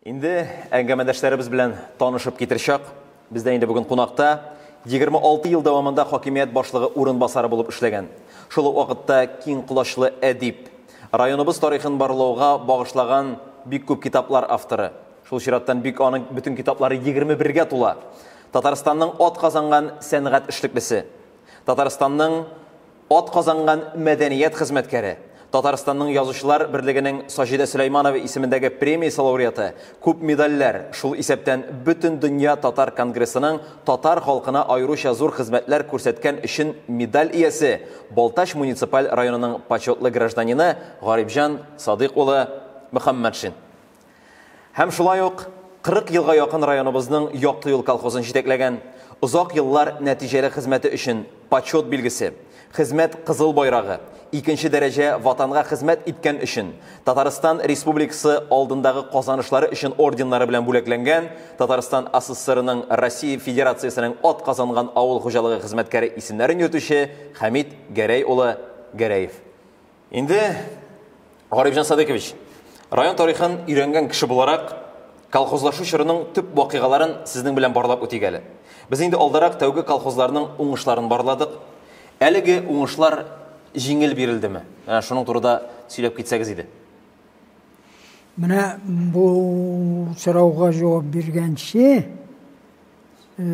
Инде әңгәмәдәшләребез белән танышып китер чак. Бездә инде бүген кунакта 26 ел дәвамында хакимият башлыгы урынбасары булып эшләгән. Шул ук вакытта киң колачлы әдип, районыбыз тарихын барлауга багышлаган бик күп китаплар авторы. Шул чираттан бик аның бөтен китаплары 21-гә тула. Татарстанның ат казанган сәнгать эшлеклесе. Татарстанның Ат казанган мәдәният хезмәткәре, Татарстанның Язучылар берлегенең Саҗидә Сөләйманова исемендәге премиясе лауреаты, күп медальләр, шул исәптән Бөтендөнья татар конгрессының татар халкына аеруча зур хезмәтләр күрсәткән өчен медаль иясе, Балтач муниципаль районының почетлы гражданины Гарипҗан Садыйк улы Мөхәммәтшин. Һәм шулай ук 40 елга якын районыбызның Якты юл колхозын җитәкләгән, озак еллар нәтиҗәле хезмәте өчен Почет билгесе, Хезмәт Кызыл байрагы, икенче дәрәҗә Ватанга хезмәт иткән өчен, Татарстан Республикасы алдындагы казанышлары өчен орденнары белән бүләкләнгән, Татарстан АССРының Россия Федерациясенең атказанган авыл хуҗалыгы хезмәткәре исемнәрен йөртүче Хәмит Гәрәй улы Гәрәев. Инде Гарифҗан Садыйкович, район тарихын өйрәнгән кеше буларак, колхозлашу чорының төп вакыйгаларын сезнең белән барлап үтик әле. Без инде алдарак тәүге колхозларның уңышларын барладык. Әлеге уңышлар җиңел бирелдеме? Менә шуның турыда сөйләп китсәгез иде. Менә бу сорауга җавап биргәнче, э,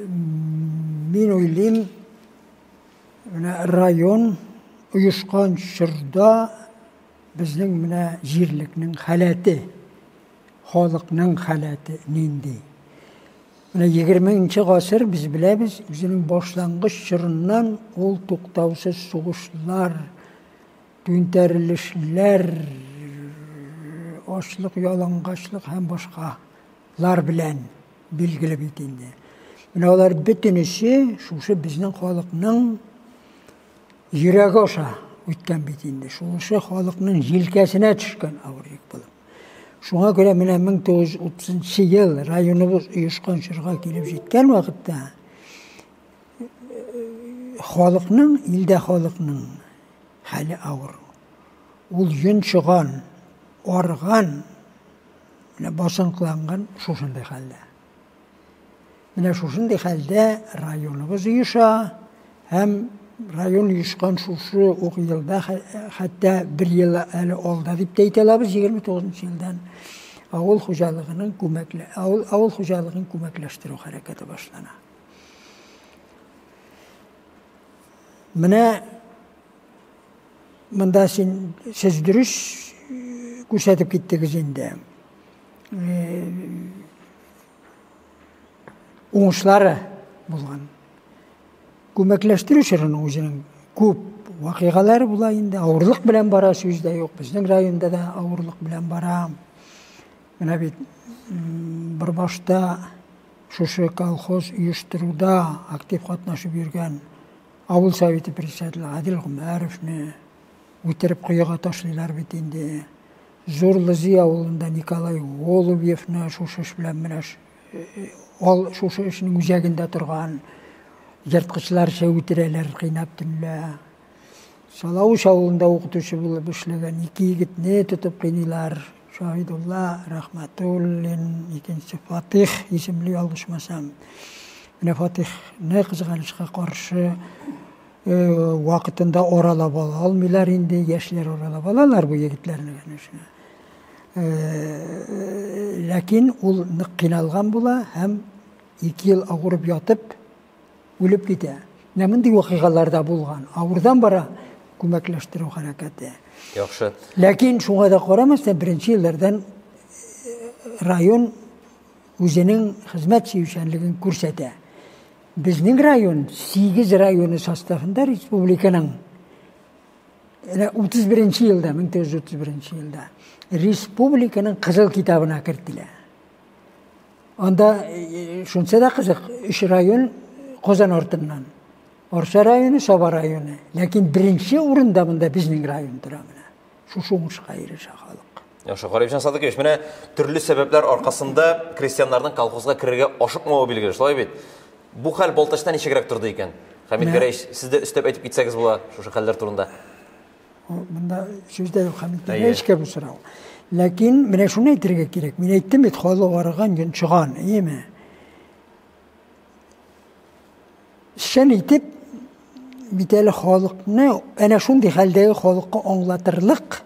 мин уйлыйм, Менә район оешкан чорда безнең менә җирлекнең халәте, халыкның халәте нинди? Менә 20 гасыр без беләбез, үзенең башлангыч чорыннан ул туктаусыз сугышлар, түнтәрелешләр, ачлык, ялангачлык һәм башкалар белән Билгеле бит инде. Менә алар бөтенесе шушы безнең халыкның йөрәге аша үткән бит инде. Шушы халыкның җилкәсенә төшкән авыр йөк булып. Шуңа күрә менә 1930 ел районыбыз оешкан чорга килеп җиткән вакытта халыкның, илдә халыкның хәле авыр. Ул йончыган, арган, Менә басынкыланган шушындый хәлдә. Менә шушындый хәлдә районыбыз оеша һәм район оешкан шушы ук елда, хәтта бер ел әле алда дип тә әйтә алабыз, 29 елдан авыл хуҗалыгының күмәкле авыл, авыл хуҗалыгын күмәкләштерү хәрәкәте башлана. Менә Монда син сез дөрес күрсәтеп киттегез инде. Уңышлары булган. Күмәкләштерү чорының үзенең күп вакыйгалары була инде. Авырлык белән бара, сүз дә юк. Безнең районда да авырлык белән бара. Менә бит бер башта шушы колхоз оештыруда актив катнашып йөргән Авыл советы председателе Гадел Гомәровны үтереп коега ташлыйлар бит инде. Зур Лызи авылында Николай Голубевны шушы эш белән менә ал шушы эшнең үзәгендә торган ерткычларча үтерәләр кыйнап төнлә. Салавыч авылында укытучы булып эшләгән ике егетне тотып кыйныйлар. Шаһидулла Рахматуллин, икенчесе Фатих исемле ялгышмасам. Менә Фатихны кызганычка каршы вакытында аралап ала алмыйлар инде, яшьләр аралап алалар бу егетләрне, конечно. Ләкин ул нык кыйналган була һәм 2 ел авырып ятып үлеп китә. Менә мондый вакыйгалар да булган. Авырдан бара күмәкләштерү хәрәкәте. Яхшы. Ләкин шуңа да карамастан, беренче еллардан район үзенең хезмәт сөючәнлеген күрсәтә. Безнең район 8 районы составында республиканың 31 елда, 1931 елда республиканың Кызыл китабына кертелә. Анда шунсы да кызык, өч район Казан артыннан. Арча районы, Саба районы. Ләкин беренче урында монда безнең район тора менә. Шушы уңышка ирешә халык. Яхшы, Гарифҗан Садыкович, менә төрле сәбәпләр аркасында крестьяннарның колхозга керергә ашыкмавы билгеле, шулай бит? Бу хәл Балтачта ничегрәк торды икән? Хәмит Гәрәевич, сез дә өстәп әйтеп китсәгез була шушы хәлләр турында. Монда сүз дә юк, Хәмит Гәрәевичкә бу сорау. Ләкин менә шуны әйтергә кирәк. Мин әйттем бит, халык арыган, йончыган, әйеме? Чын итеп бит әле халыкны, әнә шундый хәлдәге халыкка аңлатырлык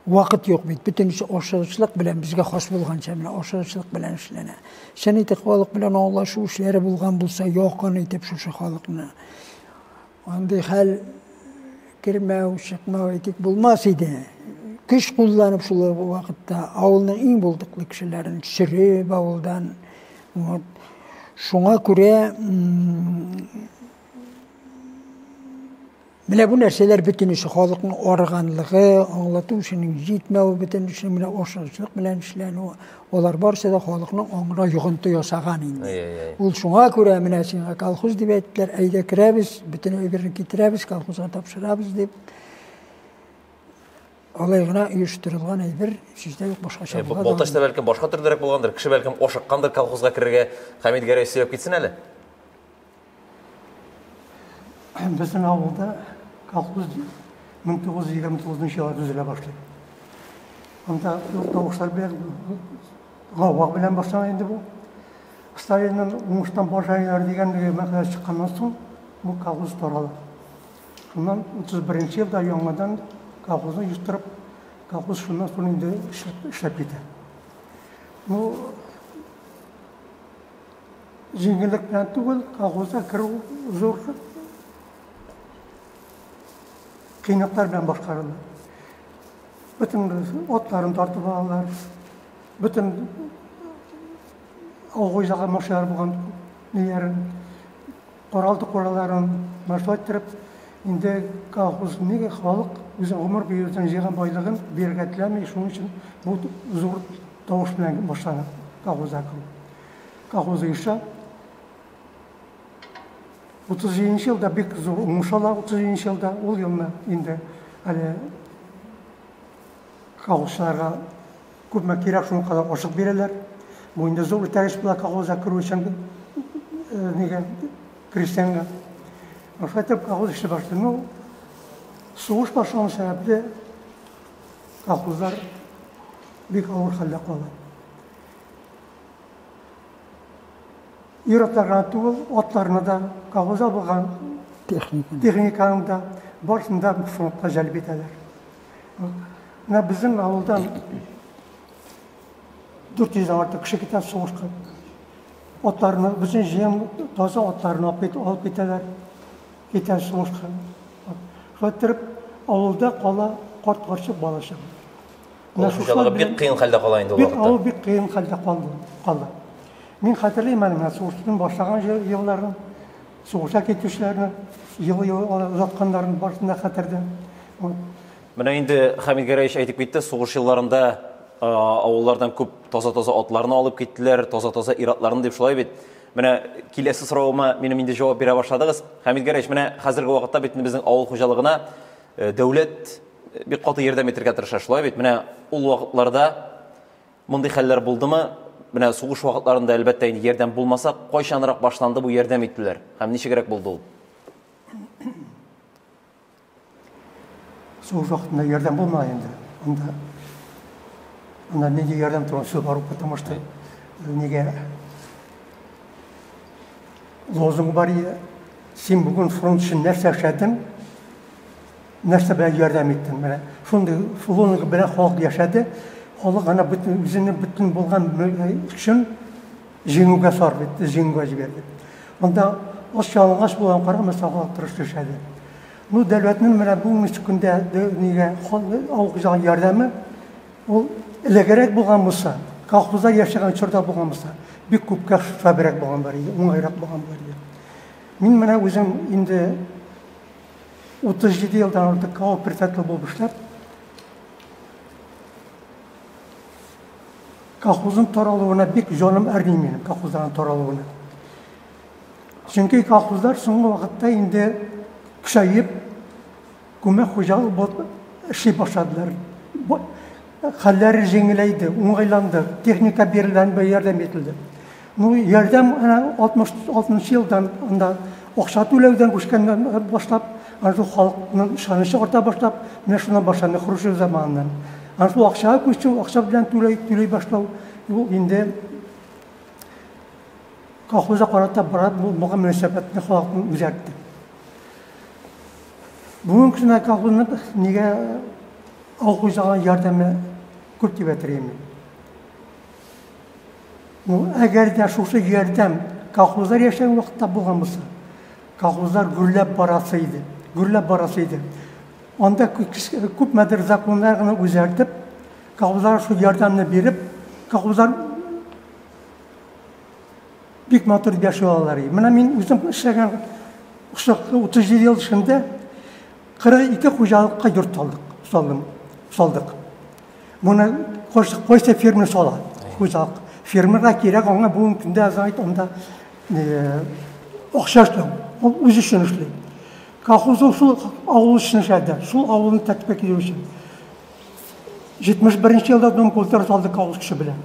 вакыт юк бит. Бөтен эш ашыгычлык белән, безгә хас булганча менә ашыгычлык белән эшләнә. Чын итеп халык белән аңлашу эшләре булган булса, якын итеп шушы халыкны. Андый хәл кермәү, чыкмау әйтик булмас иде. Көч кулланып шул вакытта авылның иң булдыклы кешеләрен сөреп авылдан. Вот. Шуңа күрә менә бу нәрсәләр бөтенесе халыкның арыганлыгы, аңлату эшенең җитмәве, бөтен эшнең менә ашыгычлык белән эшләнүе, алар барысы да халыкның аңына йогынты ясаган инде. Ул шуңа күрә менә сиңа колхоз дип әйттеләр, әйдә керәбез, бөтен әйберне китерәбез, колхозга тапшырабыз дип. Алай гына оештырылган әйбер сүздә юк, башкача була. Балтачта бәлкем башка төрлерәк булгандыр, кеше бәлкем ашыккандыр колхозга керергә. Хәмит Гәрәй сөйләп китсен әле. Безнең авылда колхоз 1929 елда төзелә башлый. Анда тавышлар белән, гауга белән башлана инде бу. Сталинның уңыштан баш айлар дигән мәкалә чыкканнан соң бу колхоз тарала. Шуннан 31 елда яңадан колхозны оештырып, колхоз шуннан соң инде эшләп китә. Ну, җиңеллек белән түгел, колхозга керү зур кыйнаклар белән башкарыла. Бөтен атларын тартып алалар, бөтен авыл хуҗалыгы машиналары булган ниләрен, каралты кураларын шулай иттереп, инде колхоз нигә халык үзе гомер буе үзенең җыйган байлыгын бирергә теләми, шуның өчен бу зур тавыш белән башлана колхозга керү. Колхоз оеша. 37 елда бик зур уңыш ала, 37 елда, ул елны инде әле колхозчыларга күпме кирәк, шуның кадәр ашык бирәләр. Бу инде зур этәргеч була колхозга керү өчен нигә, крестьянга. Шулай итеп колхоз эшли башлый. Ну, сугыш башлану сәбәпле колхозлар бик авыр хәлдә кала. Ир-атлар гына түгел, атларны да, колхозда булган техниканы да, барысын да фронтка җәлеп итәләр. Менә безнең авылдан 400 дән артык кеше китә сугышка. Атларны, бөтен җыен таза атларны алып китәләр, китә сугышка. Шулай иттереп, авылда кала карт-карчык, бала-чага. Авыл хуҗалыгы бик кыен хәлдә кала инде ул вакытта. Авыл бик кыен хәлдә калды. Мин хәтерлим әле менә сугышның башлаган елларын, сугышка китүчеләрне, елы-елы озатканнарын барысын да хәтердә. Менә инде Хәмит Гәрәевич әйтеп китте, сугыш елларында авыллардан күп таза-таза атларны алып киттеләр, таза-таза ир-атларны дип, шулай бит. Менә киләсе соравыма минем инде җавап бирә башладыгыз. Хәмит Гәрәевич, менә хәзерге вакытта бит инде безнең авыл хуҗалыгына дәүләт бик каты ярдәм итәргә тырыша, шулай бит. Менә ул вакытларда мондый хәлләр булдымы? Менә сугыш вакытларында, әлбәттә, инде ярдәм булмаса, кайчанрак башланды бу ярдәм итүләр һәм ничегрәк булды ул? Сугыш вакытында ярдәм булмады инде. Анда анда нинди ярдәм турында сүз бару, потому что нигә лозунг бар иде. Син бүген фронт өчен нәрсә эшләдең? Нәрсә белән ярдәм иттең? Менә шундый лозунг белән халык яшәде. Халык ана бөтен үзенең бөтен булган көчен җиңүгә сарыф итте, җиңүгә җибәрде. Анда ач ялангач булган карамастан халык тырышып яшәде. Ну, дәүләтнең менә бүгенге көндә нигә авыл хуҗалыгы ярдәме ул элегрәк булган булса, колхозда яшәгән чорда булган булса, бик күпкә шәбрәк булган бар иде, уңайрак булган бар иде. Мин менә үзем инде 37 елдан артык колхоз председателе булып эшләп, колхозның таралуына бик җаным әрни минем, колхозларның таралуына. Чөнки колхозлар соңгы вакытта инде көчәеп, күмәк хуҗалык булып эшли башладылар. Хәлләре җиңеләйде, уңайланды, техника бирелгән, ярдәм ителде. Ну, ярдәм әнә 66 елдан анда акча түләүдән күчкәннән башлап, ана шул халыкның ышанычы арта башлап, менә шуннан башланды Хрущев заманыннан. Аны шул акчага күчү, акча белән түләй, түләй башлау, ул инде колхозга карата бара булган мөнәсәбәтне халыкның үзгәртте. Бүгенге көндә колхозның нигә авыл хуҗалыгына ярдәме күп дип әйтер идем. Ну, әгәр дә шушы ярдәм колхозлар яшәгән вакытта булган булса, колхозлар гөрләп барасы иде, гөрләп барасы иде. Анда күпмедер законнар гына үзгәртеп, колхозларга шул ярдәмне биреп, колхозлар бик матур яши алалар иде. Менә мин үзем эшләгән 37 ел эчендә 42 хуҗалыкка йорт салдык, салдым, салдык. Моны кайсы фермер сала, хуҗалык. Фермерга кирәк аңа бүгенге көндә знаете, анда акча эшләү. Ул үз өчен эшли. Колхоз ул шул авыл өчен эшләде, шул авылны тәртипкә китерү өчен. 71 елда дом культуры салдык колхоз көче белән.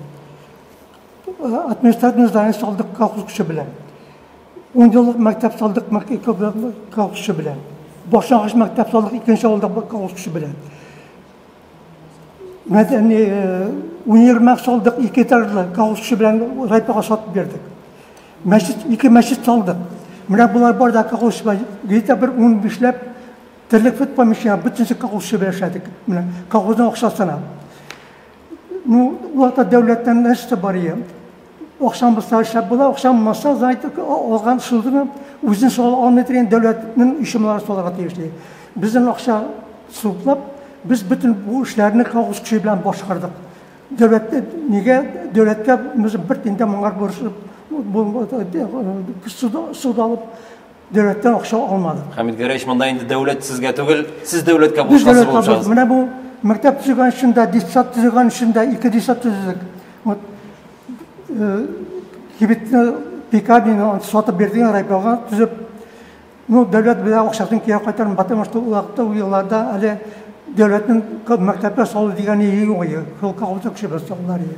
Административный здание салдык колхоз көче белән. 10 еллык мәктәп салдык колхоз көче белән. Башлангыч мәктәп салдык икенче авылда колхоз көче белән. Мәдәни универмаг салдык ике этажлы колхоз көче белән райпога сатып бирдек. Мәчет, ике мәчет салдык. Менә болар бар да колхоз белән. Где-то бер 15ләп терлек фет помещение бөтенесе колхоз көче белән эшләдек. Менә колхозның акчасына. Ну, уларда дәүләттән нәрсә бар ие. Акчаң булса эшләп була, акчаң булмаса, знаете, алган шулдыны үзен сала алмый торган дәүләтнең оешмалары салырга тиешле. Безнең акча суплап, без бөтен бу эшләрне колхоз көче белән башкардык. Дәүләт нигә дәүләткә без бер тиен дә моңар бурычлы суд алып дәүләттән акча алмадык. Хәмит Гәрәевич, монда инде дәүләт сезгә түгел, сез дәүләткә булышасы булып чыгасыз. Менә бу мәктәп төзегән өчен дә, детсад төзегән өчен дә ике детсад төзедек. Вот кибетне, пекарняны сатып бирдек райпога төзеп. Ну, дәүләт безгә акчасын кире кайтармады, потому что ул вакытта, ул елларда әле дәүләтнең мәктәпләр салу дигәне юк иде. Шул колхозда кеше белән салалар иде.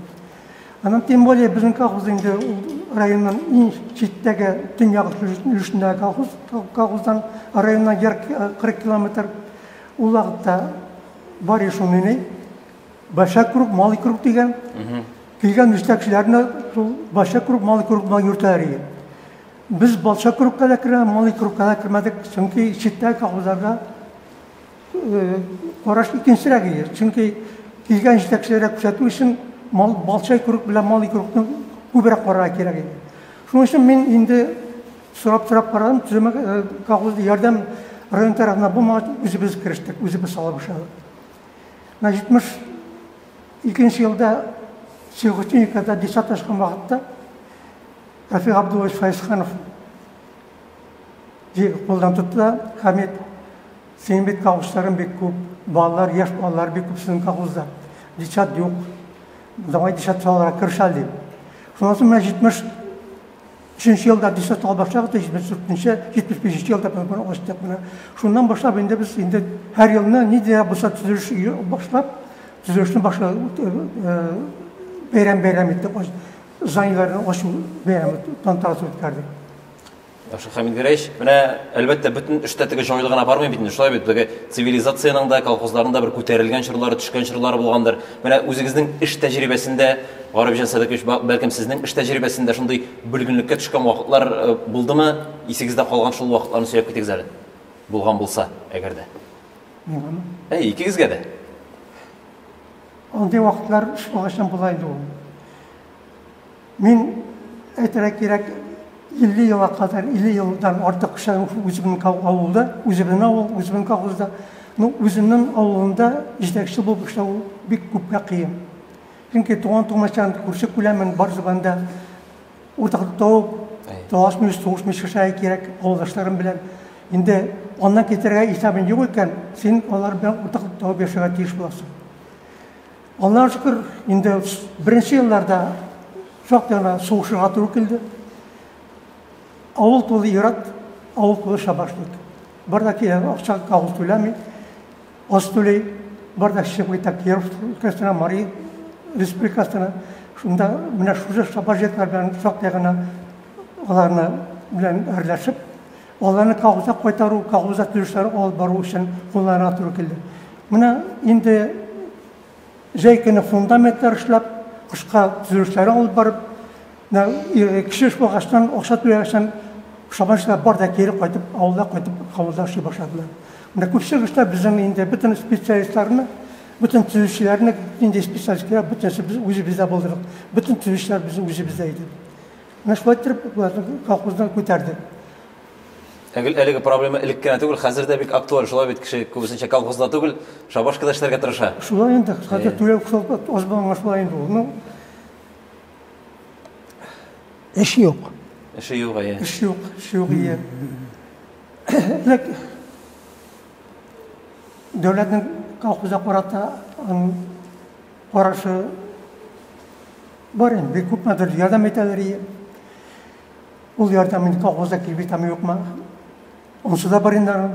Аннан тем более безнең колхоз инде ул районның иң читтәге төньяк өлешендәге колхоз, колхоздан районнан 40 километр. Ул вакытта бар шундый Большой круг, малый круг дигән. Килгән җитәкчеләрне шул большой круг, малый круг белән йөртәләр иде. Без большой кругка да керә, малый кругка да кермәдек, чөнки читтәге колхозларга караш икенчерәк иде. Чөнки килгән җитәкчеләргә күрсәтү өчен мал большой круг белән малый кругны күбрәк карарга кирәк иде. Шуның өчен мин инде сорап-сорап карадым, төземә колхоз ярдәм район тарафыннан булмагач, үзебез керештек, үзебез сала башладык. Менә 72 елда Сельхозтехникада десант ачкан вакытта Рафик Абдуллович Файзханов кулдан тотты да, Хамид, синең бит колхозларың бик күп, балалар, яшь балалар бик күп сезнең колхозда. Десант юк. Давай десант салырга кереш әле, дип. Шуннан соң менә 73 елда десант ала башладык та, 74-нче, 75 елда без моны ачтык менә. Шуннан башлап инде без инде һәр елны ни дә булса төзелеш башлап, төзелешне башлап бәйрәм-бәйрәм иттек. Зданиеләрне ачу бәйрәме тантанасы үткәрдек. Яхшы, Хәмит Гәрәевич, менә әлбәттә бөтен эштә теге җайлы гына бармый бит инде, шулай бит, теге цивилизациянең дә, колхозларның да бер күтәрелгән чорлары, төшкән чорлары булгандыр. Менә үзегезнең эш тәҗрибәсендә, Гарифҗан Садыкович, бәлкем сезнең эш тәҗрибәсендә шундый бөлгенлеккә төшкән вакытлар э, булдымы? Исегездә калган шул вакытларны сөйләп китегез әле. Булган булса, әгәр дә. Миңамы? Әй, икегезгә дә. Андый вакытлар шул кайчан була инде ул. Мин әйтергә кирәк, 50 елга кадәр, 50 елдан артык эшләдем үземнең авылда, үземнең авыл, үземнең колхозда. Ну, үземнең авылында җитәкче булып эшләү бик күпкә кыен. Чөнки туган тумачан, күрше күләмен бар зыбанда уртаклык табып, талашмый, сугышмый яшәргә кирәк авылдашларым белән. Инде аннан китәргә исәбең юк икән, син алар белән уртаклык табып яшәргә тиеш буласың. Аллага шөкер, инде беренче елларда шактый гына сугышырга туры килде. Авыл тулы ир-ат, авыл тулы шабашник. Бар да килә, акча авыл түләми, аз түли. Бар да чыгып китә Киров өлкәсенә, Мари республикасына. Шунда менә шушы шабашниклар белән шактый гына аларны белән әрләшеп, аларны колхозга кайтару, колхозда төзелешләр алып бару өчен кулланырга туры килде. Менә инде Җәй көне фундаментлар эшләп, кышка төзелешләр алып барып, кеше эш булгачтан, акча түләгәчтән, шабашка бар да кире кайтып, авылда кайтып, авылда эшли башладылар. Менә күпчелек эшләр безнең инде бөтен специалистларны, бөтен төзүчеләрне, нинди специалист кирәк, бөтенесе без үзебездә булдырдык. Бөтен төзүчеләр безнең үзебездә иде. Менә шулай итеп колхозны күтәрдек. Әгел әлеге проблема элек кенә түгел, хәзер дә бик актуаль. Шулай бит кеше күбесенчә колхозда түгел, шабашкада эшләргә тырыша. Шулай инде, хәзер түләү аз булганга шулай инде ул. Ну, эш юк. Эше юк, әйе. Эш юк, эш юк, әйе. Элек дәүләтнең колхозга карата аның карашы бар инде, бик күпмедер ярдәм итәләр, әйе. Ул ярдәм инде колхозда килеп җитәме юкмы? Анысы да бар инде аның.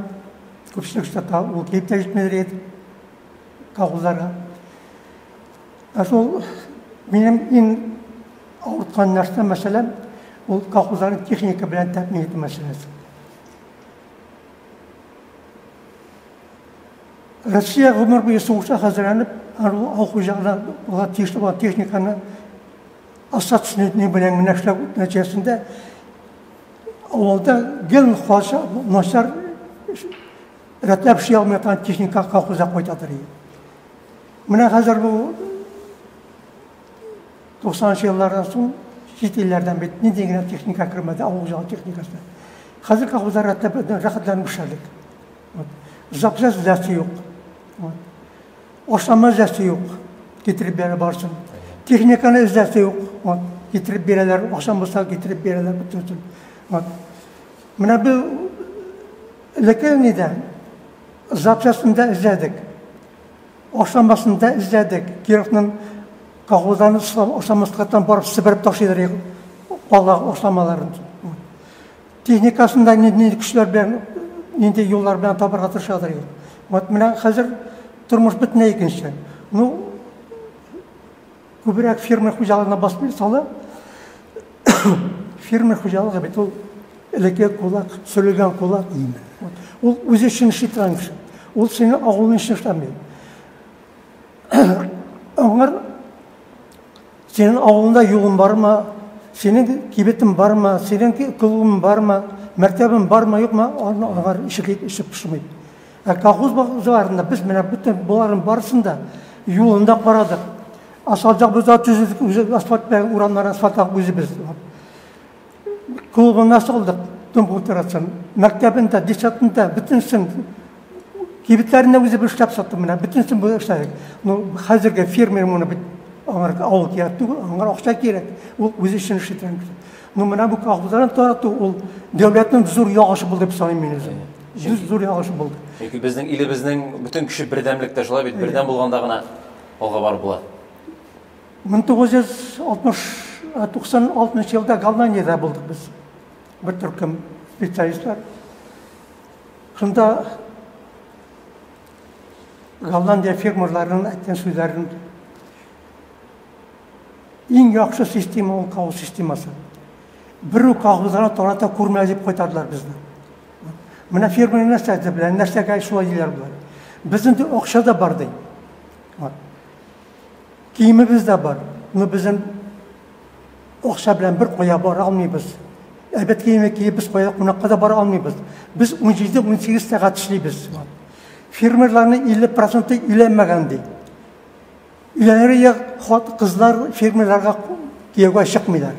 Күпчелек штатта ул килеп тә җитмидер иде колхозларга. Ә шул минем иң авырткан нәрсә, мәсәлән, ул колхозларны техника белән тәэмин итү мәсьәләсе. Россия гомер буе сугышка хәзерләнеп, авыл хуҗалыгына булган тиешле булган техниканы остаточный белән генә эшләү нәтиҗәсендә авылда гел начар рәтләп эшли алмый торган техника колхозга кайтадыр. Менә хәзер бу 90 еллардан соң чит илләрдән бит нинди генә техника кермәде, авыл хуҗалыгы техникасы. Хәзер колхозда рәтләп рәхәтләнеп эшләдек. Вот. Запчасть эзләсе юк. Вот. Ашлама эзләсе юк. Китереп бирә барсын. Техниканы эзләсе юк. Вот. Китереп бирәләр, акчам булса китереп бирәләр бөтенесен. Вот. Менә бу элекке нидә запчастын да эзләдек. Ашламасын да эзләдек. Кировның колхозларны ашламаскаттан барып себереп ташлыйлар калган ашламаларын. Техникасын да нинди көчләр белән, нинди юллар белән табарга тырышадыр. Вот менә хәзер тормыш бөтенләй икенче. Ну, күбрәк фермер хуҗалыгына басып сала. Фермер хуҗалыгы бит ул элекке кулак, сөрелгән кулак. Ул үзе өчен эшли торган кеше. Ул синең авылың өчен эшләми. Аңар синең авылыңда юлың бармы, синең кибетең бармы, синең клубың бармы, мәктәбең бармы, юкмы, аны аңар ишек эчеп пошмый. Ә колхоз базарында без менә бөтен боларның барысын да юлын да карадык. Асфальт да төзедек, үзе асфальт белән урамнар асфальт үзебез. Клубына салдык, дом культурасын, мәктәбен дә, детсадын да, бөтенесен кибетләрен дә үзебез эшләп саттык менә, бөтенесен без эшләдек. Ну, хәзерге фермер моны бит аңар авыл кирәк түгел, аңар акча кирәк. Ул үзе өчен эшли торган кеше. Ну, менә бу колхозларны тарату ул дәүләтнең зур ягышы булды дип саныйм мин үзем. Зур ягышы булды. Чөнки безнең илебезнең бөтен көче бердәмлектә, шулай бит, бердәм булганда гына алга барып була. 1996 елда Голландиядә булдык без. Бер төркем специалистлар. Шунда Голландия фермерларының әйткән сүзләрен иң яхшы система ул колхоз системасы. Бер үк колхозларны тарата күрмә дип кайтардылар безне. Менә фермер нәрсә белә, нәрсәгә шулай диләр болар. Безнең дә акча да бар ди. Вот. Киемебез дә бар. Но безнең акча белән бер кая бара алмыйбыз. Әйбәт киеме киеп без кая кунакка да бара алмыйбыз. Без 17-18 сәгать эшлибез. Фермерларның 50% өйләнмәгән ди. Өйләнергә хат кызлар фермерларга кияүгә чыкмыйлар.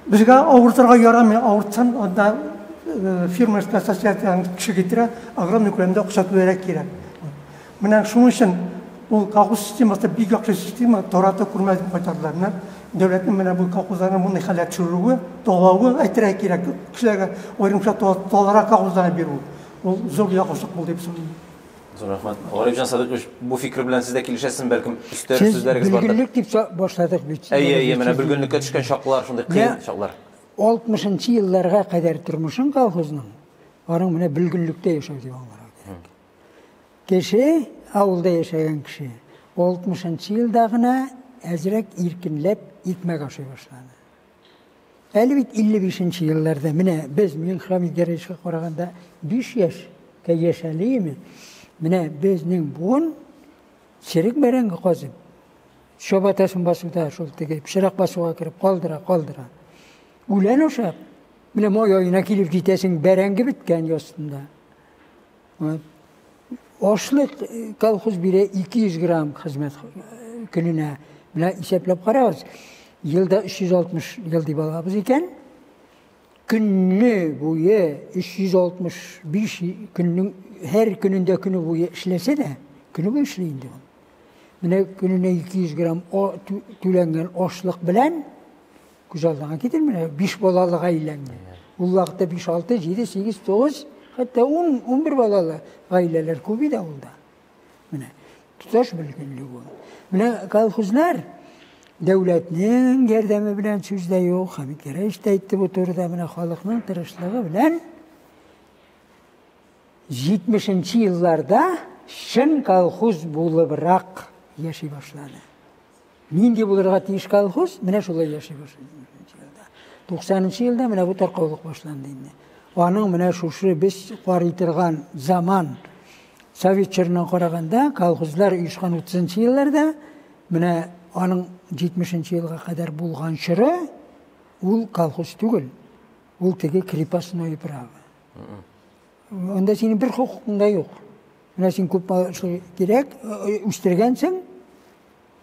Безгә авыртырга ярамый, авыртсаң, анда фермерская ассоциацияның кеше китерә, огромный күләмдә акча түләргә кирәк. Менә шуның өчен ул колхоз системасы бик яхшы система, тарата күрмә дип кайтардылар. Менә дәүләтнең менә бу колхозларны мондый хәлгә төшерүе, талавы әйтергә кирәк. Кешеләргә аерымча таларак колхозларны бирү. Ул зур яхшылык булды дип саныйм. Зур рәхмәт. Гарифҗан Садыкович, бу фикер белән сез дә килешәсезме, бәлкем өстәр сүзләрегез бардыр? Бөлгенлек дип башладык бит. Әйе, әйе, менә бөлгенлеккә төшкән чаклар, шундый кыен чаклар. 60 елларга кадәр тормышын колхозның, аның менә бөлгенлектә яшәү дип аңларга кирәк. Кеше, авылда яшәгән кеше, 60 елда гына әзрәк иркенләп икмәк ашый башлады. Әле бит 55 елларда менә без Миңхамид Гәрәевичка караганда 5 яшькә яшь әле име? Менә безнең буын Черек бәрәңге казып, чабатасын басуда шул теге пычрак басуга кереп калдыра, калдыра. Үлән ашап, менә май аена килеп җитәсең, бәрәңге беткән ястында. Ашлык э, колхоз бирә 200 грамм хезмәт э, көненә. Менә исәпләп карагыз, елда 360 ел дип алабыз икән. Көнне буе 365 көннең һәр көнендә көне буе эшләсә дә, көне буе эшли инде ул. Менә көненә 200 грамм түләнгән ашлык белән күз алдыңа китер, менә 5 балалы гаиләңне. Ул вакытта 5, 6, 7, 8, 9, хәтта 10, 11 балалы гаиләләр күп иде авылда. Менә тоташ бөлгенлек ул. Менә колхозлар дәүләтнең ярдәме белән сүз дә юк, Хәмит Гәрәевич тә әйтте бу турыда, менә халыкның тырышлыгы белән 70 елларда чын колхоз булыбрак яши башлады. Нинди булырга тиеш колхоз? Менә шулай яши башлады. 90 елда менә бу таркаулык башланды инде. Аның менә шушы без карый торган заман совет чорына караганда колхозлар оешкан 30 елларда менә аның 70 елга кадәр булган чоры ул колхоз түгел. Ул теге крепостное право. Анда синең бер хокукың да юк. Менә син күп кирәк үстергәнсең,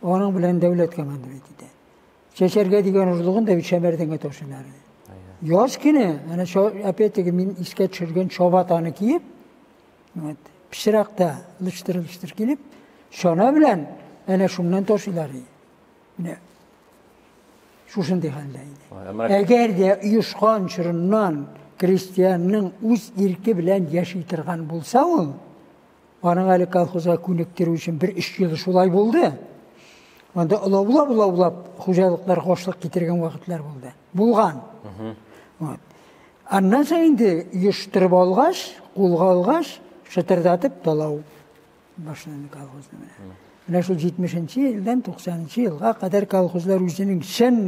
аның белән дәүләт командовать итә. Чәчәргә дигән орлыгын да бит Шәмәрдәнгә ташыйлар. Яз көне, әнә опять-таки мин искә төшергән чабатаны киеп, вот, пычракта лыштыр-лыштыр килеп, чана белән әнә шуннан ташыйлар. Менә шушындый хәлдә иде. Әгәр дә оешкан чорыннан крестьянның үз ирке белән яши торган булса ул, Аның әле колхозга күнектерү өчен бер өч ел шулай булды. Анда олаулап-олаулап хуҗалыкларга ашлык китергән вакытлар булды. Булган. Вот. Аннан соң инде оештырып алгач, кулга алгач, шытырдатып талау башланды колхозны менә. Менә шул 70 елдан 90 елга кадәр колхозлар үзенең чын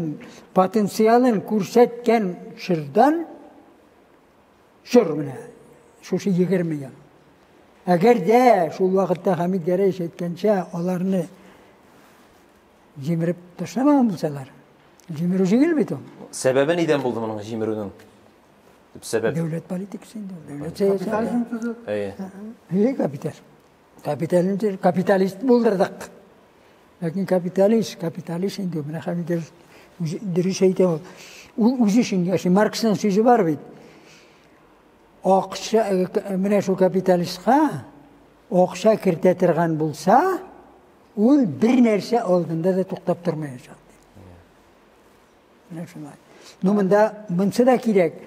потенциалын күрсәткән чордан Чор менә, шушы 20 ел. Әгәр дә шул вакытта Хәмид Гәрәевич әйткәнчә, аларны җимереп ташламаган булсалар, җимерү җиңел бит ул. Сәбәбе нидән булды моның җимерүнең? Төп сәбәп. Дәүләт политикасы инде ул, дәүләт сәясәте. Капитализм төзү. Әйе. Әйе, капитал. Капитализм, капиталист булдырдык. Ләкин капиталист, капиталист инде, менә Хәмид дөрес әйтә ул. Ул үзе өчен яши. Марксның сүзе бар бит. Акча, э, менә шул капиталистка акча кертә торган булса, ул бер нәрсә алдында да туктап тормаячак. Менә шулай. Ну, монда монсы да кирәк.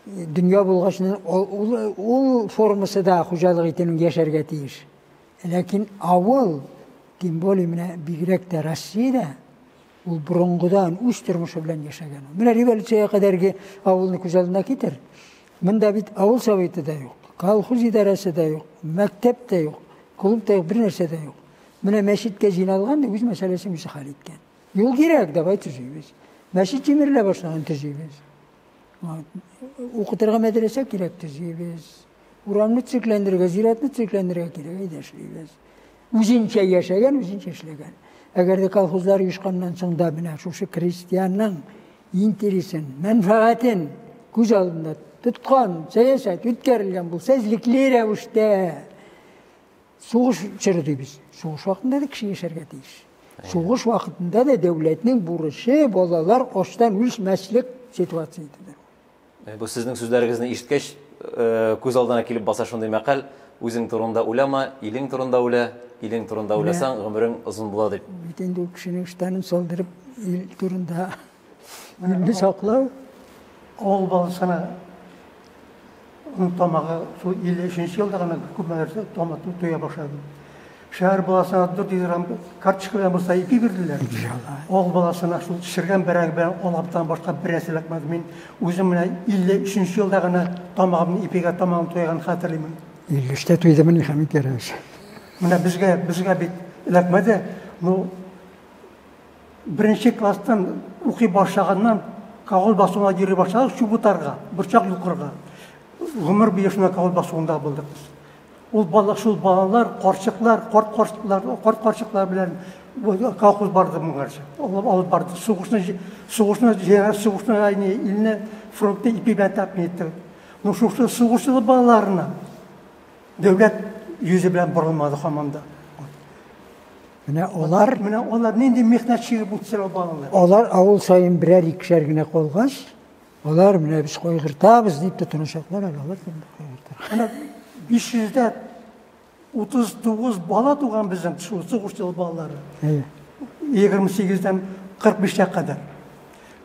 Дөнья булгач, ул, ул формасы да хуҗалык итүнең яшәргә тиеш. Ләкин авыл, тем более менә бигрәк тә Россиядә, ул борынгыдан үз тормышы белән яшәгән. Менә революциягә кадәрге авылны күз алдына китер. Монда бит авыл советы да юк, колхоз идарәсе дә юк, мәктәп тә юк, клуб та юк, бер нәрсә дә юк. Менә мәчеткә җыйналган да үз мәсьәләсен үзе хәл иткән. Юл кирәк, давай төзибез. Мәчет җимерелә башлаган, төзибез. Укытырга мәдрәсә кирәк, төзибез. Урамны төзекләндерергә, зиратны төзекләндерергә кирәк, әйдә эшлибез. Үзенчә яшәгән, үзенчә эшләгән. Әгәр дә колхозлар оешканнан соң да менә шушы крестьянның интересын, мәнфәгатен күз алдында тоткан сәясәт үткәрелгән булса, эзлекле рәвештә сугыш чоры дибез. Сугыш вакытында да кеше яшәргә тиеш. Сугыш вакытында да дәүләтнең бурычы балалар ачтан үлмәслек ситуация итүдер. Э, бу сезнең сүзләрегезне ишеткәч, э, күз алдына килеп баса шундый мәкаль, үзең турында уйлама, илең турында уйла, илең турында уйласаң, гомерең озын була дип. Бит инде ул кешенең ыштанын салдырып, ил турында илне саклау. Авыл баласына Аның тамагы шул 53 елда гына күп нәрсә тамак туя башлады. Шәһәр баласына 400 грамм карточка белән булса ипи бирделәр. Авыл баласына шул пешергән бәрәңге белән алаптан башка бер нәрсә эләкмәде. Мин үзем менә 53 елда гына тамагымны ипигә тамагым туйганын хәтерлимен. 53-тә туйдымыни, Хәмит Гәрәевич? Менә безгә, безгә бит эләкмәде. Ну, Беренче класстан укый башлаганнан колхоз басуына йөри башладык, чүп утарга, борчак йолкырга. Гомер буе шунда колхоз басуында булдык без. Ул бала, шул балалар, карчыклар, карт карчыклар, карт карчыклар белән колхоз барды моңарчы. Алып алып барды. Сугышны сугышны җиңә, сугышны ягъни илне фронтны ипи белән тәэмин итте. Ну шушы сугышчы балаларына дәүләт йөзе белән борылмады һаман да. Менә алар менә алар нинди михнәт чигеп үтсәләр балалар. Алар авыл саен берәр икешәр генә калгач, алар менә без кайгыртабыз дип тотыначаклар әле, алар турында кайгыртырга. Менә 539 бала туган безнең шул сугыш елы балалары. Әйе. 28-дән 45-кә кадәр.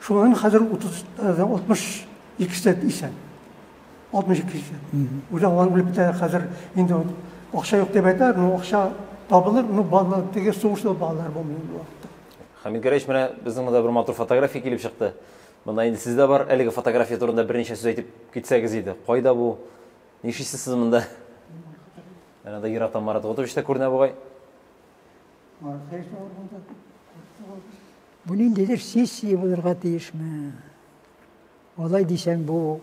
Шуннан хәзер 30 62-се исән. 62 исән. Уже алар үлеп бетә хәзер инде акча юк дип әйтәләр, но акча табылыр, но балалар теге сугыш елы балалар булмый инде вакытта. Хәмит Гәрәевич, менә безнең монда бер матур фотография килеп чыкты. Монда инде сез дә бар, әлеге фотография турында берничә сүз әйтеп китсәгез иде. Кайда бу? Нишлисез сез монда? Менә анда ерактан Марат Готович та күренә бугай. Бу ниндидер сессия булырга тиешме? Алай дисәң, бу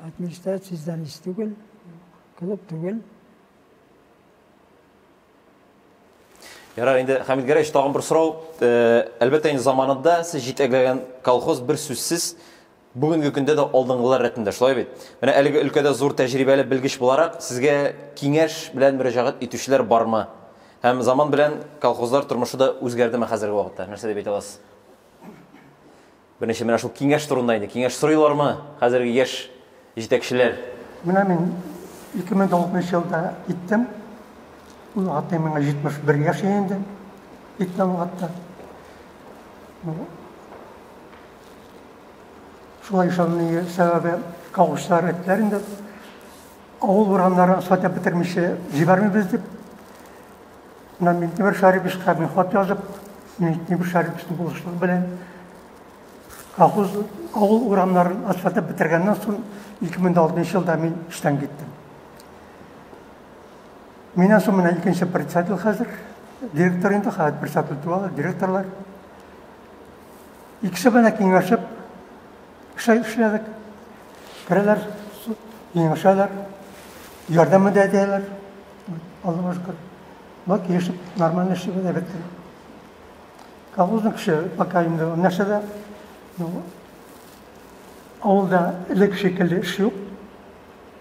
администрация зданиесе түгел, клуб түгел. Ярар, инде Хәмит Гәрәевич, тагын бер сорау. Әлбәттә, инде заманында сез җитәкләгән колхоз бер сүзсез бүгенге көндә дә алдынгылар рәтендә, шулай бит? Менә әлеге өлкәдә зур тәҗрибәле белгеч буларак, сезгә киңәш белән мөрәҗәгать итүчеләр бармы? Һәм заман белән колхозлар тормышы да үзгәрдеме хәзерге вакытта? Нәрсә дип әйтә аласыз? Беренче менә шул киңәш турында инде. Киңәш сорыйлармы хәзерге яшь җитәкчеләр? Менә мин 2009 елда киттем. Ул вакытта миңа 71 яшь инде. Киткән вакытта. Шулай ышануның сәбәбе колхозчылар әйттеләр инде. Авыл урамнарын асфальтлап бетермичә җибәрмибез дип. Менә Минтимер Шәриповичка мин хат язып, Минтимер Шәриповичның булышлыгы белән колхоз авыл урамнарын асфальтлап бетергәннән соң 2006 елда мин эштән киттем. Миннән соң менә икенче председатель хәзер, директор инде, хәзер председатель түгел, директорлар. Икесе белән киңәшеп эшләдек. Керәләр, киңәшәләр, ярдәм дә итәләр. Аллага шөкер. Болай килешеп, нормально эшлибез, әйбәт кенә. Колхозның кеше пока инде нәрсә дә, ну, авылда элек шикелле эш юк.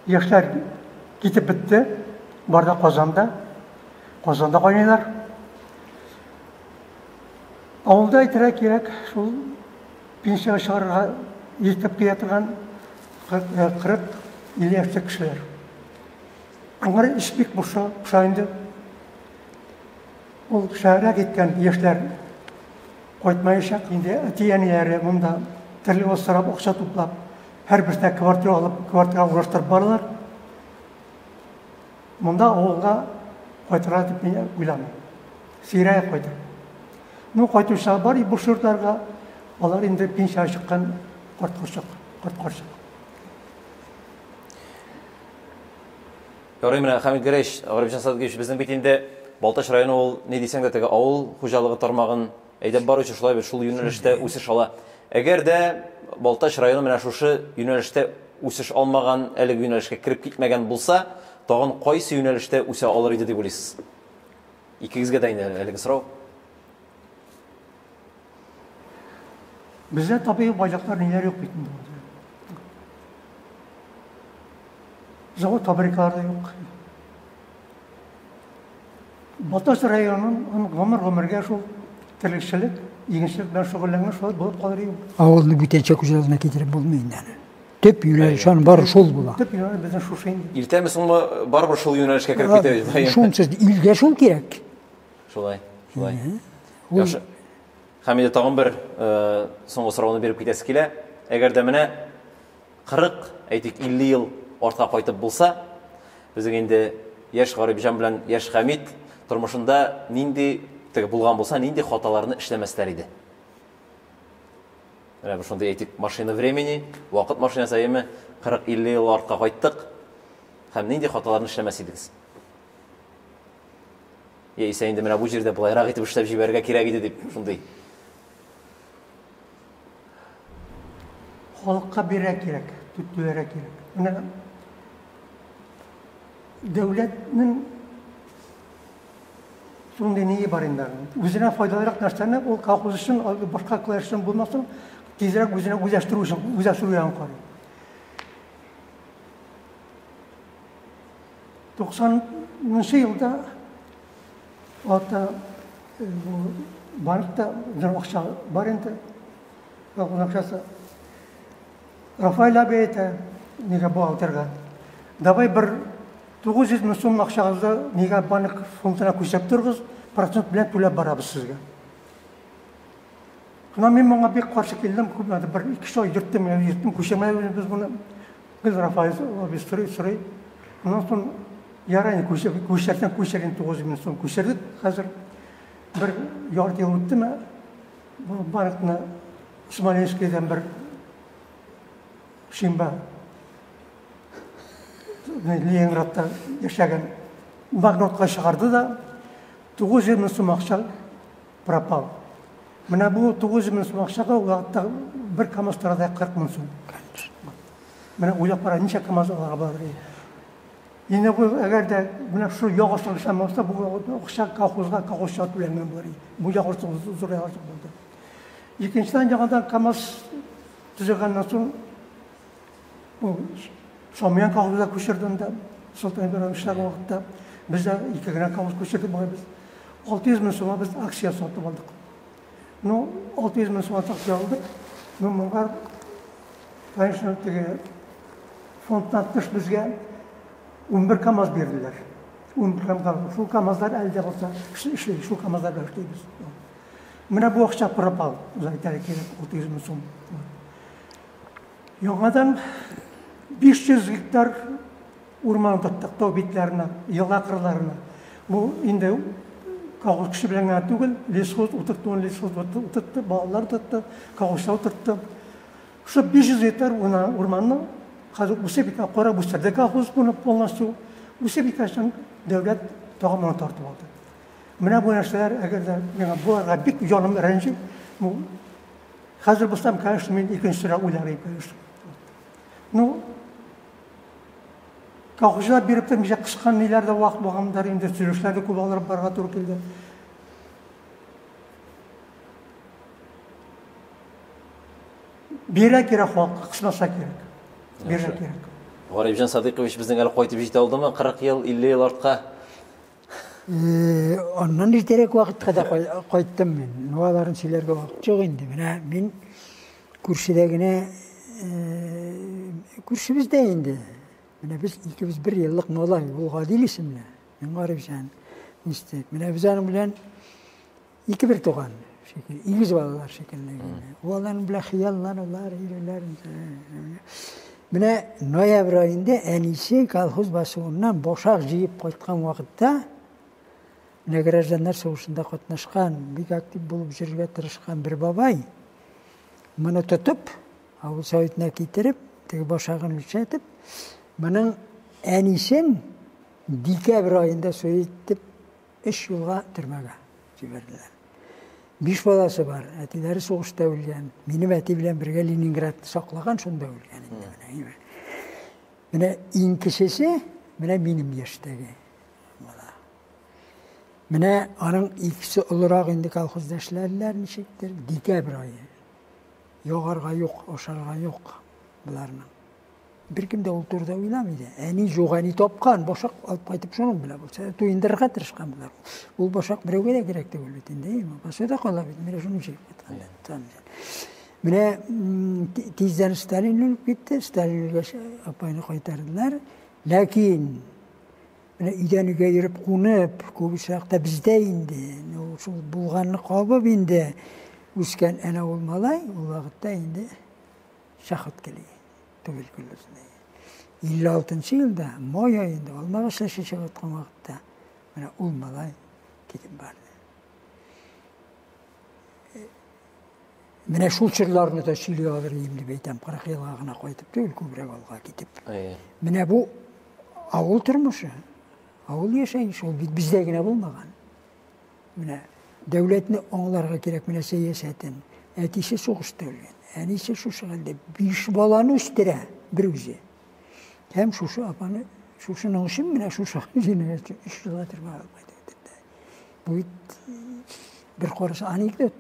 Яшьләр китеп бетте, бар да Казанда. Казанда кайныйлар. Авылда әйтергә кирәк, шул пенсиягә чыгарга җитеп килә торган 40-50 яшьлек кешеләр. Аңар эш бик буша, буша инде. Ул шәһәргә киткән яшьләр кайтмаячак. Инде әти-әниләре монда терлек асрап, акча туплап, һәрберсенә квартира алып, квартирага урнаштырып баралар. Монда авылга кайтырга дип мин уйламыйм. Сирәк кайтыр. Ну, кайтучылар бар буш йортларга, алар инде пенсиягә чыккан карт карчык, карт карчык. Ярый менә Хәмит Гәрәевич, Гарифҗан Садыкович, безнең бит инде Балтач районы ул ни дисәң дә теге авыл хуҗалыгы тармагын әйдәп баручы шулай бит, шул юнәлештә үсеш ала. Әгәр дә Балтач районы менә шушы юнәлештә үсеш алмаган, әлеге юнәлешкә кереп китмәгән булса, тагын кайсы юнәлештә үсә алыр иде дип уйлыйсыз? Икегезгә дә инде әлеге сорау. Бездә табигый байлыклар ниләр юк бит инде. Завод, фабрикалар да юк. Балтач районының гомер-гомергә шул терлекчелек, игенчелек белән шөгыльләнгән шулай булып калыр юк. Авылны бүтәнчә күз алдына китереп булмый инде аны. Төп юнәлеш аның бары шул була. Төп юнәлеш безнең шушы инде. Иртәме соңмы барыбер шул юнәлешкә кереп китә бит. Шунсыз илгә шул кирәк. Шулай, шулай. Яхшы. Һәм инде тагын бер соңгы сорауны биреп китәсе килә. Әгәр дә менә 40, әйтик, 50 ел артка кайтып булса, безнең инде яшь Гарипҗан белән яшь Хәмит тормышында нинди теге булган булса, нинди хаталарны эшләмәсләр иде? Менә бу шундый әйтик, машина времени, вакыт машинасы әйеме, 40-50 ел артка кайттык. Һәм нинди хаталарны эшләмәс идегез? Яисә инде менә бу җирдә былайрак итеп эшләп җибәрергә кирәк иде дип шундый. Халыкка бирә кирәк, түләргә кирәк. Менә Дәүләтнең шундый ние бар инде. Үзенә файдалырак нәрсәне ул колхоз өчен, башка кешеләр өчен булмасын, тизрәк үзенә үзләштерү өчен, үзләштерү ягын карый. 90 елда ата бу банкта зур акча бар инде. Колхоз акчасы. Рафаэль абый әйтә, нигә бухгалтерга, давай бер 900 мең сум акчагызны нигә банк фондына күчереп торыгыз, процент белән түләп барабыз сезгә. Шуннан мин моңа бик каршы килдем, күп бер ике ай йөрттем, йөрттем, күчермәбез без моны. Без Рафаэль абый сорый, сорый. Шуннан соң ярай, күчерсәң күчер инде 900 мең сум күчердек. Хәзер бер ярты ел үттеме, бу банкны Смоленскийдан бер шимбә Ленинградта яшәгән банкнотка чыгарды да 900 мең сум акча пропал. Менә бу 900 мең сум акчага ул вакытта бер КАМАЗ тора да 40 мең сум. Менә уйлап кара, ничә КАМАЗ алырга булыр иде. Инде бу әгәр дә менә шул ягулык эшләнмәсә, бу акча колхозга, колхозчыга түләнгән булыр иде. Бу ягулык зур ягулык булды. Икенчедән, яңадан КАМАЗ төзегәннән соң бу Шамиян колхозга күчерде инде. Солтан Ибраһим эшләгән вакытта без дә ике генә КАМАЗ күчердек бугай без. 600 мең сумга без акция сатып алдык. Ну, 600 мең сумга акция алдык. Ну, моңа, конечно, теге фондтан тыш безгә 11 КАМАЗ бирделәр. 11 КАМАЗ. Шул КАМАЗлар әле дә булса эшли, шул КАМАЗлар белән эшлибез. Менә бу акча пропал, әйтергә кирәк, 600 мең сум. Яңадан 500 гектар урман тоттык, тау битләренә, елга кырларына. Бу инде колхоз кеше белән генә түгел, лесхоз утыртты, лесхоз утыртты, балалар утыртты, колхозчылар утыртты. Шул 500 гектар урманны хәзер үсеп киткән, карап үстерде колхоз моны полностью. Үсеп киткән дәүләт тагын моны тартып алды. Менә бу нәрсәләр, әгәр дә миңа боларга бик җаным рәнҗи, бу хәзер булсам, конечно, мин икенчерәк уйлар идем, конечно. Ну, колхозчылар биреп тормыйча кыскан ниләр дә вакыт булгандыр инде, төзелешләр дә күп алып барырга туры килде. Бирә кирәк халыкка, кысмаса кирәк. Бирә кирәк. Гарифҗан Садыйкович безнең әле кайтып җитә алдымы? 40 ел, 50 ел артка. Аннан иртәрәк вакытка да кайттым мин. Ну, аларын сөйләргә вакыт юк инде. Менә мин күршедә генә, күршебездә инде. Менә без икебез бер еллык малай, ул Гадил исемле. Мин Гарифҗан үстек. Менә без аның белән ике бер туган шикелле, игез балалар шикелле. Ул аның белән хыялланулар, йөрүләр. Менә ноябрь аенда әнисе колхоз басуыннан башак җыеп кайткан вакытта, менә гражданнар сугышында катнашкан, бик актив булып йөрергә тырышкан бер бабай моны тотып, авыл советына китереп, теге башагын үлчәтеп, моның әнисен декабрь аенда суетып 3 елга төрмәгә җибәрделәр. 5 баласы бар, әтиләре сугышта үлгән. Минем әти белән бергә Ленинградны саклаган, шунда үлгән инде. Менә иң кечесе, менә минем яшьтәге бала. Менә аның икесе олырак инде колхозда эшләделәр ничектер, декабрь ае. Ягарга юк, ашарга юк боларның. Беркем дә ул турыда уйламый да. Әни юк, әни тапкан, башак алып кайтып шуның белән булса, туендырырга тырышкан болар. Ул башак берәүгә дә кирәк түгел бит инде, басуда кала бит, менә шуны җыеп кайтканнар. Менә тиздән Сталин үлеп китте, Сталин үлгәч апайны кайтардылар. Ләкин менә өйдән өйгә йөреп кунып, күп очракта бездә инде, шул булганны кабып инде үскән әнә ул малай, ул вакытта инде чахоткали. Туберкулезный. 56 елда, май аенда, алма агачлар чәчәк аткан вакытта, менә ул малай китеп барды. Менә шул чорларны да сөйли алыр идем дип әйтәм, 40 елга гына кайтып түгел, күбрәк алга китеп. Менә бу авыл тормышы, авыл яшәеше, ул бит бездә генә булмаган. Менә дәүләтне аңларга кирәк, менә сәясәтен. Әтисе сугышта үлгән, әнисе шушы хәлдә 5 баланы үстерә бер үзе. Һәм шушы апаны Шушының өчен менә шушы җинаятьче 3 елга төрмәгә алып кайтып китте. Бу бит бер карасаң анекдот.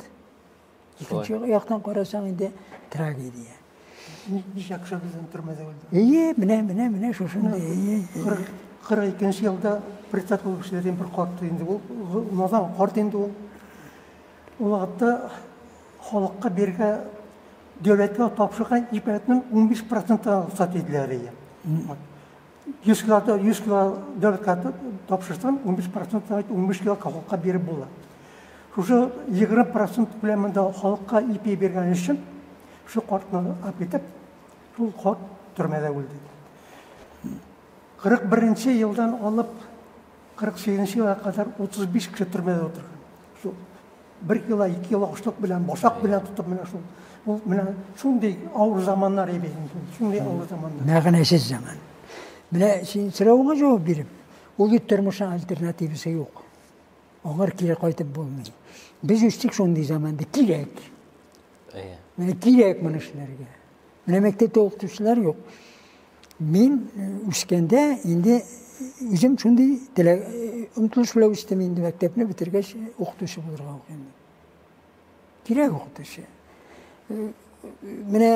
Икенче яктан карасаң инде трагедия. Ничә кеше безнең төрмәдә үлде? Әйе, менә, менә, менә шушындый. Әйе. 42 елда председатель булып эшләгән бер карт инде ул, надан карт инде ул. Ул вакытта халыкка биргә дәүләткә тапшырган ипәтнең 15 проценты рөхсәт иделәр иде. 100 кило 100 кило дәүләткә тапшырсаң, 15 процент 15 кило халыкка биреп була. Шушы 20 процент күләмендә халыкка ипи биргән өчен шул картны алып китеп, шул карт төрмәдә үлде. 41 елдан алып 48 елга кадәр 35 кеше төрмәдә утырган. Шул бер кило, ике кило ашлык белән, башак белән тотып менә шул. Ул менә шундый авыр заманнар иде инде. Шундый авыр заманнар. Мәгънәсез заман. Менә син соравыңа җавап биреп, ул бит тормышның альтернативасы юк. Аңар кире кайтып булмый. Без үстек шундый заманда, кирәк. Әйе. Менә кирәк моны эшләргә. Менә мәктәптә укытучылар юк. Мин үскәндә инде үзем шундый теләк, омтылыш белән үстем инде мәктәпне бетергәч укытучы булырга укыйм дип. Кирәк укытучы. Менә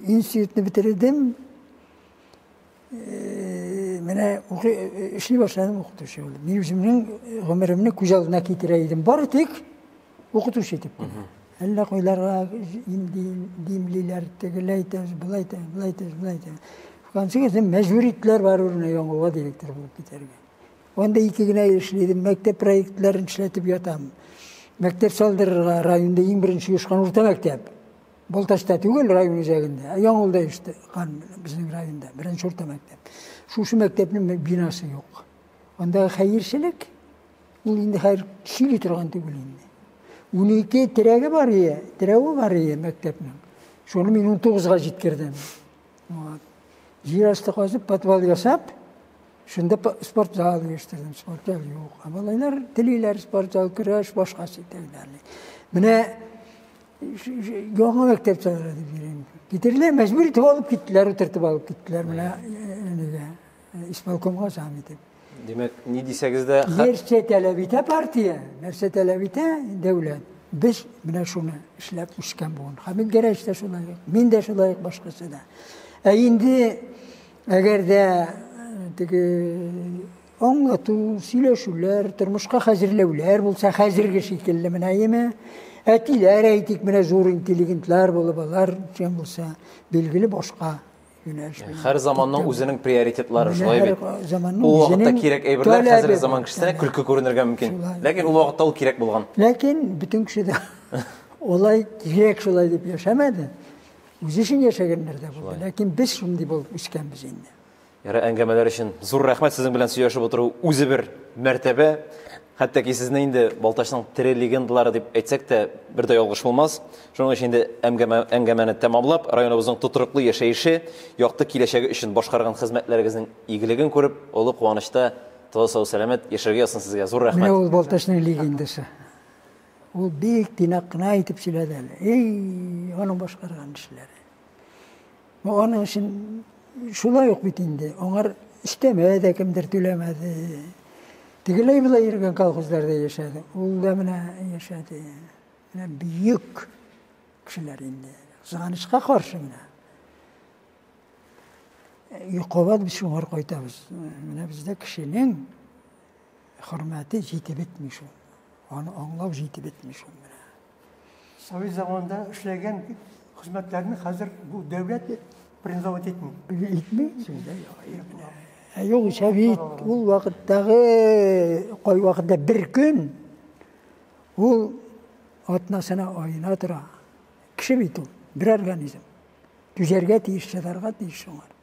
институтны бетердем. Менә эшли башладым укытучы булып. Мин үземнең гомеремне күз алдына китерә идем. Бары тик укытучы итеп кенә. Әллә кайларга димлиләр, тегеләй итәбез, болай итәбез, болай итәбез, болай итәбез. В конце концов, мәҗбүр иттеләр барыбер менә Яңгулга директор булып китәргә. Анда ике генә ел эшли идем, мәктәп проектларын эшләтеп ятам. Мәктәп салдырырга районда иң беренче оешкан урта мәктәп. Балтачта түгел, район үзәгендә, ә Яңгулда оешкан безнең районда беренче урта мәктәп. Шушы мәктәпнең бинасы юк. Андагы хәерчелек, ул инде хәер сөйли торган түгел инде. 12 терәге бар ие, терәве бар ие мәктәпнең. Шуны мин 19-га җиткердем. Вот. Җир асты казып, подвал ясап, шунда спорт зал оештырдым. Спорт зал юк. Ә малайлар телиләр спорт зал, көрәш, башкасы и так далее. Менә яңа мәктәп салырга дип йөрим. Китерделәр, мәҗбүр итеп алып киттеләр, утыртып алып киттеләр менә нигә, исполкомга зам итеп. Димәк, ни дисәгез дә, нәрсә таләп итә партия, нәрсә таләп итә дәүләт. Без менә шуны эшләп үскән буын. Хамит Гәрәч тә шулай, мин дә шулай, башкасы да. Ә инде әгәр дә теге аңлату, сөйләшүләр, тормышка хәзерләүләр булса, хәзерге шикелле менә әйеме, әтиләр әйтик, менә зур интеллигентлар булып алар чем булса, билгеле башка юнәлеш. Һәр заманның үзенең приоритетлары шулай бит. Ул вакытта кирәк әйберләр хәзерге заман кешесенә көлке күренергә мөмкин. Ләкин ул вакытта ул кирәк булган. Ләкин бөтен кеше дә олай кирәк шулай дип яшәмәде. Үзе өчен яшәгәннәр дә булды. Ләкин без шундый булып үскәнбез инде. Ярар, әңгәмәләр өчен зур рәхмәт, сезнең белән сөйләшеп утыру үзе бер мәртәбә. Хәтта ки сезне инде Балтачның тере легендалары дип әйтсәк тә, бер дә ялгыш булмас. Шуның өчен инде әңгәмәне тәмамлап, районыбызның тотрыклы яшәеше, якты киләчәге өчен башкарган хезмәтләрегезнең игелеген күреп, олы куанычта тулы сау сәламәт яшәргә язсын сезгә. Зур рәхмәт. Менә ул Балтачның легендасы. Ул бик тыйнак кына әйтеп сөйләде әле. Эй, аның башкарган эшләре. Аның өчен шулай ук бит инде. Аңар өстәмә дә кемдер түләмәде. Тегеләй болай йөргән колхозларда яшәде. Ул да менә яшәде. Менә бөек кешеләр инде. Кызганычка каршы менә. Кабат без шуңар кайтабыз. Менә бездә кешенең хөрмәте җитеп бетми шул. Аны аңлау җитеп бетми шул менә. Совет заманында эшләгән хезмәтләрне хәзер бу дәүләт признавать итми. Итми, сүздә юк. Ә юк, бит ул вакыттагы кай вакытта бер көн ул атнасына, аена тора. Кеше бит ул, бер организм. Түзәргә тиеш, чыдарга тиеш шуңар.